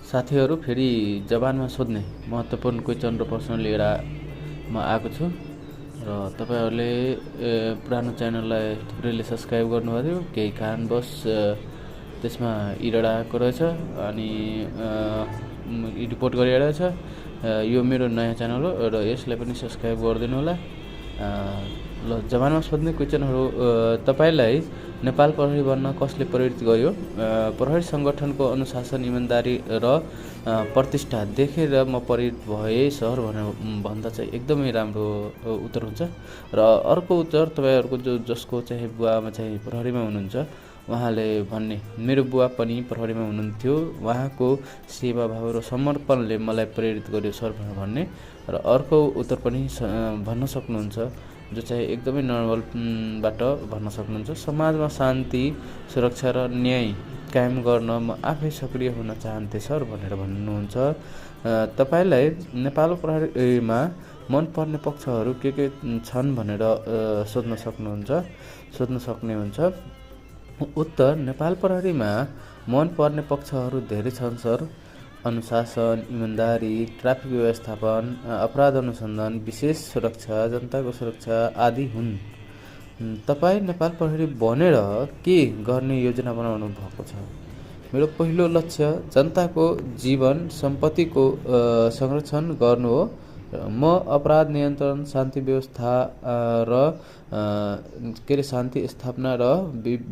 साथीहरू फेरि जवानमा सोध्ने महत्त्वपूर्ण क्वेसन र प्रश्न लिएर म आएको छु र तपाईहरूले पुरानो च्यानललाई थुप्रैले सब्सक्राइब गर्नुभएको थियो, केही कारणवश त्यसमा इरर आएको रहेछ अनि रिपोर्ट गरिरहेको छ। यो मेरो नयाँ च्यानल हो र यसलाई पनि सब्सक्राइब गरिदिनु होला। ल जवानमा सोध्ने क्वेसनहरू, तपाईलाई नेपाल प्रहरी बन्न कसले प्रेरित गर्यो? प्रहरी सङ्गठनको अनुशासन, इमान्दारी र प्रतिष्ठा देखेर म प्रेरित भए सर भनेर भन्दा चाहिँ एकदमै राम्रो उत्तर हुन्छ। र अर्को उत्तर तपाईँहरूको जसको चाहिँ बुवामा चाहिँ प्रहरीमा हुनुहुन्छ उहाँले भन्ने, मेरो बुवा पनि प्रहरीमा हुनुहुन्थ्यो, उहाँको सेवाभाव र समर्पणले मलाई प्रेरित गर्यो सर भनेर भन्ने। र अर्को उत्तर पनि भन्न सक्नुहुन्छ, जो चाहिँ एकदमै नर्मलबाट भन्न सक्नुहुन्छ, समाजमा शान्ति, सुरक्षा र न्याय कायम गर्न म आफै सक्रिय हुन चाहन्थे सर भनेर भन्नुहुन्छ। तपाईँलाई नेपाल प्रहरीमा मनपर्ने पक्षहरू के छन् भनेर सोध्न सक्ने हुन्छ। उत्तर, नेपाल प्रहरीमा मनपर्ने पक्षहरू धेरै छन् सर। अनुशासन, इमान्दारी, ट्राफिक व्यवस्थापन, अपराध अनुसन्धान, विशेष सुरक्षा, जनताको सुरक्षा आदि हुन्। तपाईँ नेपाल प्रहरी बनेर के गर्ने योजना बनाउनु भएको छ? मेरो पहिलो लक्ष्य जनताको जीवन सम्पत्तिको संरक्षण गर्नु हो। म अपराध नियन्त्रण, शान्ति व्यवस्था र शान्ति स्थापना र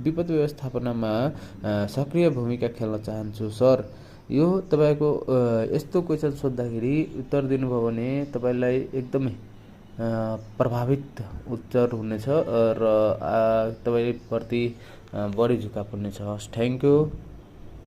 विपद व्यवस्थापनामा सक्रिय भूमिका खेल्न चाहन्छु सर। यो तपाईँको यस्तो क्वेसन सोद्धाखेरि उत्तर दिनुभयो भने तपाईँलाई एकदमै प्रभावित उत्तर हुनेछ र तपाईँप्रति बढी झुकाव हुनेछ। Thank you.